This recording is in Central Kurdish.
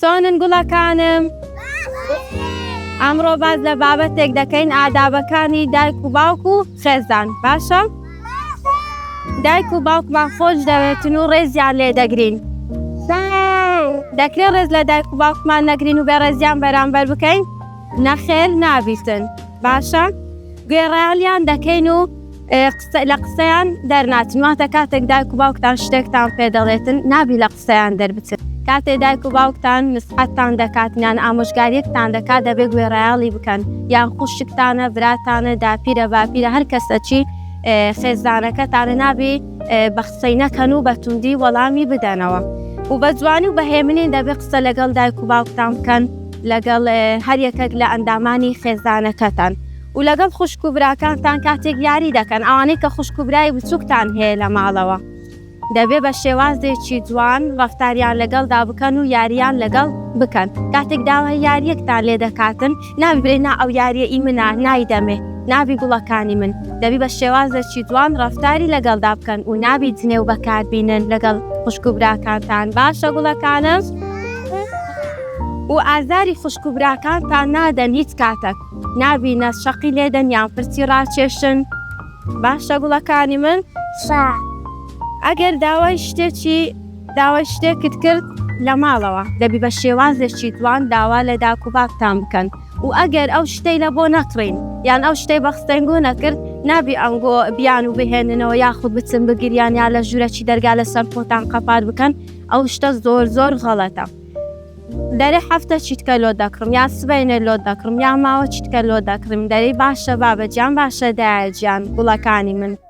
چۆنن گوڵەکانم؟ ئەمڕۆ باس لە بابەتێک دەکەین ئادابەکانی دایک و باوک و خێزان باشە؟ دایک و باوکمان خۆش دەوێتن و ڕێزیان لێ دەگرین دەکرێت ڕێز لە دایک و باوکمان نەگرین و بێڕێزیان بەرامبەر بکەین؟ نەخێر نابیتن باشە گوێڕایەڵیان دەکەین و لە قسەیان دەرناچن واتە کاتێک دایک و باوکتان شتێکتان پێ دەڵێتن نابی لە قسەیان دەربچن کاتێ دایک و باوکتان نسحەتتان دەکات یان ئامۆژگاریەکتان دەکات دەبێ گوێڕایەڵی بکەن یان خوشکتانە براتانە داپیرە باپیرە هەر کەسەچی خێزانەکەتانە نابی بە قسەی نەکەن و بە توندی وەڵامی بدەنەوە و بە جوانی و بە هێمنی دەبێ قسە لەگەڵ دایک و باوکتان بکەن لەگەڵ هەر یەکێک لە ئەندامانی خێزانەکەتان و لەگەڵ خوشک و براکانتان کاتێک یاری دەکەن ئەوانەی کە خوشک و برای بچووکتان هەیە لە ماڵەوە دەبێ بە شێوازێکی جوان ڕەفتاریان لەگەڵدا بکەن و یاریان لەگەڵ بکەن کاتێک داوای یاریەکتان لێ دەکاتن نابی بڵێ نا ئەو یاریە ئی منە نایدەمێ نابی گوڵەکانی من دەبی بە شێوازێکی جوان ڕەفتاری لەگەڵدا بکەن و نابی جنێو بەکاربینن لەگەڵ خوشک و براکانتان باشە گوڵەکانم و ئازاری خوشک و براکانتان نادەن هیچ کاتەک نابی نە شەقی لێدەن یان پرچی ڕاکێشن باشە گوڵەکانی من ئەگەر داوای شتێکی داوای شتێکت کرد لە ماڵەوە دەبی بە شێوازێکی جوان داوا لە داک و باوکتان بکەن و ئەگەر ئەو شتەی لە بۆ نەکڕین یان ئەو شتەی بە خستەنگۆ نەکرد نابی ئەنگۆ بیان و بهێننەوە یاخود بچن بگریان یا لە ژوورەکی دەرگا لەسەر خۆتان قەپات بکەن ئەو شتە زۆر زۆر غەڵەتە. دەرێ هەفتە چیتکە لۆ دەکڕم یا سبەینێ لۆت دەکڕم یا ماوە چیتکە لۆ دەکڕیم دەرێی باشە بابە گیان باشە دایە گیان گوڵەکانی من.